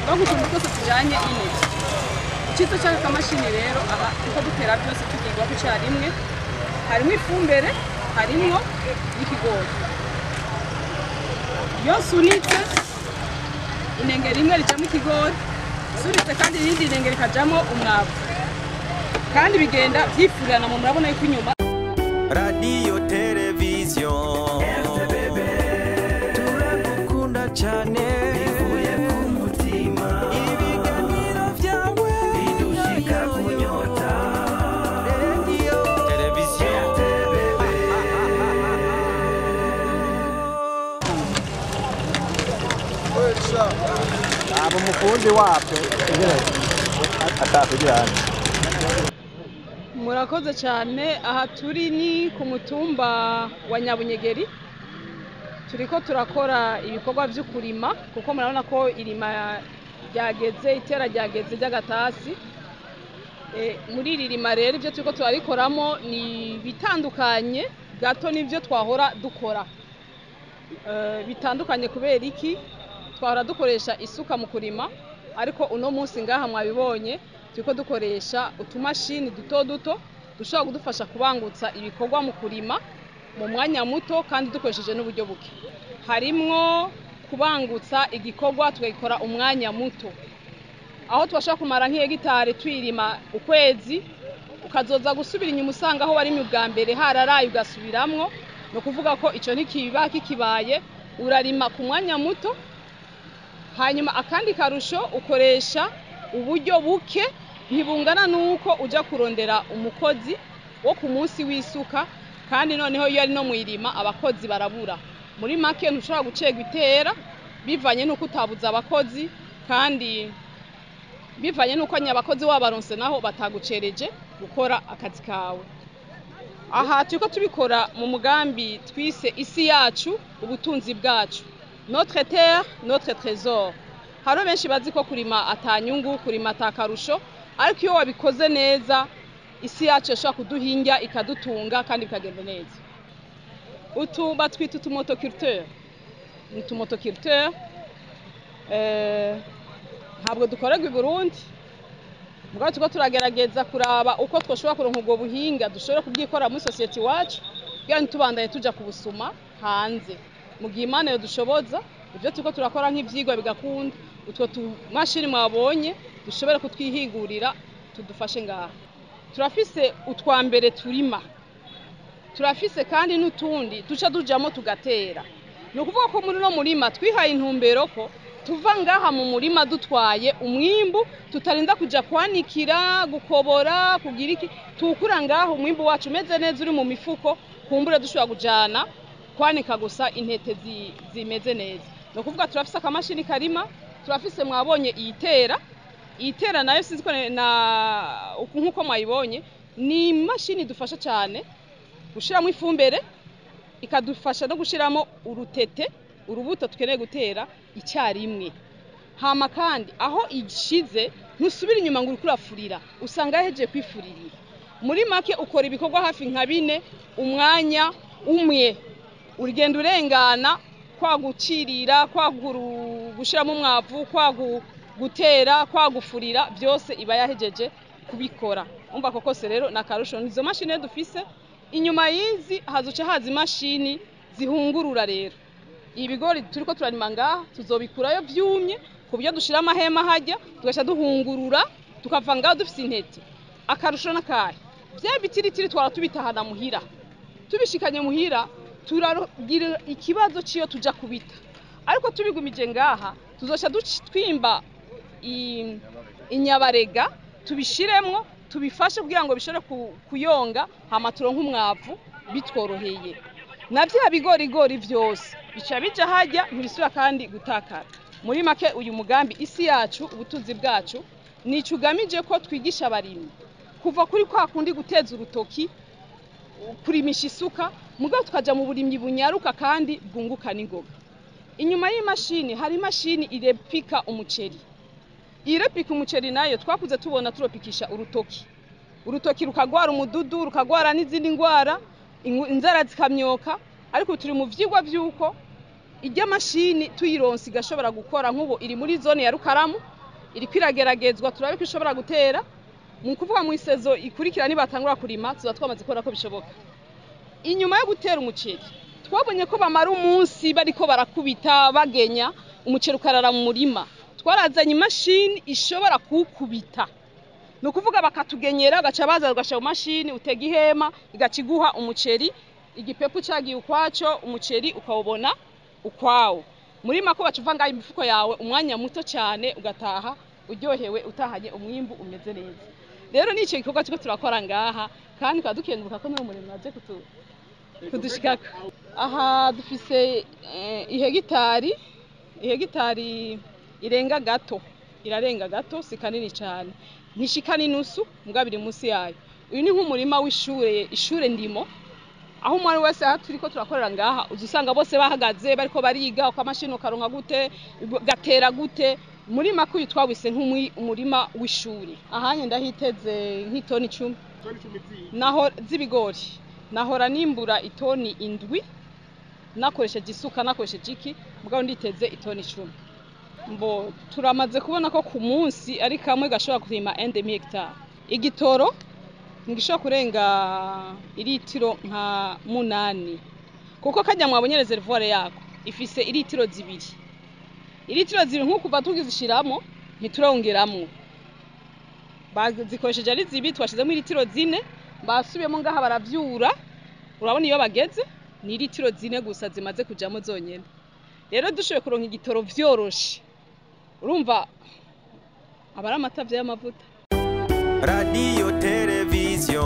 Donc utuntu twose tujanye n'intete. Icyiza cy'aka kamashini rero, aha tuko dutera byose tugirwa ku icyarimwe, harimo ifumbire, harimo n'ikigori. Iyo nsunitse, inenge rimwe rijamo ikigori, nsunitse kandi irindi nenge rikajamo umwavu, kandi bigenda byifurirana. Mu murabona yuko inyuma Radiyo, televiziyo, turagukunda cyane bivuye ku mutima. Ibiganiro byawe bidushika ku nyota. Radiyo, televiziyo, RTBB. Abo mufundi wabyo atakugira. Murakoze cyane. Aha turi ni ku mutumba wa Nyabunyegeri, turiko turakora ibikorwa byo kurima, kuko murabona ko irima ryageze, itera ryageze ry'agatasi. Muri iri rima rero, ibyo turiko turarikoramo ni bitandukanye gato n'ibyo twahora dukora. Bitandukanye kubera iki? Twahora dukoresha isuka mu kurima, ariko uno munsi ngaha mwabibonye, turiko dukoresha utumashini duto duto dushobora kudufasha kubangutsa ibikorwa mu kurima mu mwanya muto kandi dukoresheje n'uburyo buke. Harimwo kubangutsa igikorwa tukagikora umwanya muto, aho tubasha kumara nk'ihegitari tuyirima ukwezi, ukazoza gusubira inyuma usanga aho warimye ubwa mbere hararaye, ugasubiramwo. Ni ukuvuga ko icyo ntikiba kikibaye, urarima ku mwanya muto. Hanyuma akandi karusho, ukoresha uburyo buke, ntibungana n'uko ujya kurondera umukozi wo ku munsi w'isuka. Kandi noneho iyo ari no mu irima, abakozi barabura. Muri make, ntushobora gucegwa itera bivanye n'uko utabuze abakozi, kandi bivanye n'uko abakozi wabaronse naho batagucereje gukora akazi kawe. Aha turiko tubikora mu mugambi twise "Isi yacu, ubutunzi bwacu", "Notre terre, notre trésor". Hariho benshi bazi ko kurima atanyungu, kurima atakarusho, ariko iyo wabikoze neza, isi yacu yashobora kuduhinga ikadutunga kandi bikagenda neza. Utu batwita utumotoculteur, ni utumotoculteur, ntabwo dukorerwa i Burundi. Mugabo turiko turagerageza kuraba uko twoshobora kuronka ubwo buhinga, dushobora kubyikora muri sosiyete iwacu, kugira ntitubandanye tuja kubusuma hanze. Mu gihe Imana yodushoboza, ibyo turiko turakora nk'ivyigwa bigakunda, utwo tumashini mwabonye dushobora kutwihingurira, tudufashe ngaha. Turafise utwa mbere turima, turafise kandi n'utundi duca tujamo tugatera. Ni ukuvuga ko muri uno murima twihaye intumbero ko tuva ngaha mu murima dutwaye umwimbu, tutarinda kuja kwanikira, gukobora, kugira iki. Tuwukura ngaha umwimbu wacu umeze neza, uri mu mifuko, kumbure dushobora kujana kwanika gusa intete zimeze neza. Ni ukuvuga turafise akamashini karima, turafise, mwabonye, iyitera. Iyitera nayo, sinzi ko na nkuko mwayibonye, ni imashini idufasha cyane gushiramo ifumbire, ikadufasha no gushiramo urutete, urubuto tukeneye gutera icyarimwe. Hama kandi aho ishize ntusubira inyuma ngo uriko urafurira, usanga yahejeje kwifuririra. Muri make, ukora ibikorwa hafi nka bine umwanya umwe, urugendo urengana kwa gucirira, kwa gushiramo umwavu, kwa gutera, kwa gufurira, byose iba yahejeje kubikora. Umva ko kose rero ni akarusho. Nizo mashini dufise. Inyuma y'izi hazoca haza imashini zihungurura. Rero ibigori turiko turarima ngaha tuzobikurayo vyumye, ku buryo dushira amahema hajya, tugaca duhungurura, tukava ngaho dufise intete. Akarusho n'akahe? Vya bitiritiri twara tubitahana muhira, tubishikanye muhira turagira ikibazo ciyo tuja kubita, ariko tubigumije ngaha tuzoca twimba inyabarega, tubishiremwo, tubifashe kugira ngo bishobore kuyonga, hama turonke umwavu bitworoheye. Na vya bigorigori vyose bica bija hajya, ntibisubira kandi gutakara. Muri make, uyu mugambi "Isi yacu, ubutunzi bwacu" nico ugamije, ko twigisha abarimyi kuva kuri kwa kundi guteza urutoki, kurimisha isuka, mugabo tukaja mu burimyi bunyaruka kandi bwunguka n'ingoga. Inyuma y'imashini hari imashini irepika umuceri. Irepika umuceri nayo twakuze tubona turopikisha urutoki, urutoki rukagwara umududu, rukagwara n'izindi ndwara, inzara zikamyoka. Ariko turi mu vyigwa vy'uko irya mashini tuyironse igashobora gukora nk'ubu iri muri zone ya Rukaramu. Iriko irageragezwa, turabe ko ishobora gutera. Mu kuvuga mu isezo ikurikira nibatangura kurima, tuba twamaze kubona ko bishoboka. Inyuma yo gutera umuceri, twabonye ko bamara umunsi bariko barakubita bagenya, umuceri ukarara mu murima. Twarazanye imashini ishobora kuwukubita, ni ukuvuga bakatugenyera, bagaca baza bagashyira mu mashini, utega ihema igaca iguha umuceri, igipepu cyagiye ukwaco, umuceri ukawubona ukwawo. Muri mako baca uvanga imifuko yawe umwanya muto cyane, ugataha uryohewe, utahanye umwimbu umeze neza. Rero ni icyo gikorwa turiko turakora ngaha, kandi tukaba dukenguruka ko n'uwo murimo waje kudushikako. Aha dufise ihegitari irenga gato, irarenga gato, si kanini cyane, ntishika n'inusu, mugabo iri munsi yayo. Uyu ni nk'umurima w'ishure, ishure ndimo, aho umwana wese aha turiko turakorera ngaha uza usanga bose bahagaze bariko bariga uko amashini ukaronka gute, gatera gute. Muri make uyu twawise nk'umurima w'ishuri. Ahanye ndahiteze nk'itoni 10 naho z'ibigori. Nahora nimbura itoni 7 nakoresheje isuka, nakoresheje iki, mugabo nditeze itoni 10. Mbo turamaze kubona ko ku munsi ari kamwe gashobora kurima 1,5 hectare. Igitoro ntigishobora kurenga iritiro nka 8, kuko kajya mwabonye reservoir yako ifise iritiro 2. Iritiro 2 nkuko kuva tugizishiramo ntiturongeramwo, bazikoresheje ari 2, twashizemo iritiro 4, basubiyemo ngaha baravyura. Urabona iyo bageze ni iritiro 4 gusa zimaze kujamo zonyene. Rero dushoboye kuronka igitoro vyoroshe, urumva abari amata y'amavuta. Radio, televiziyo.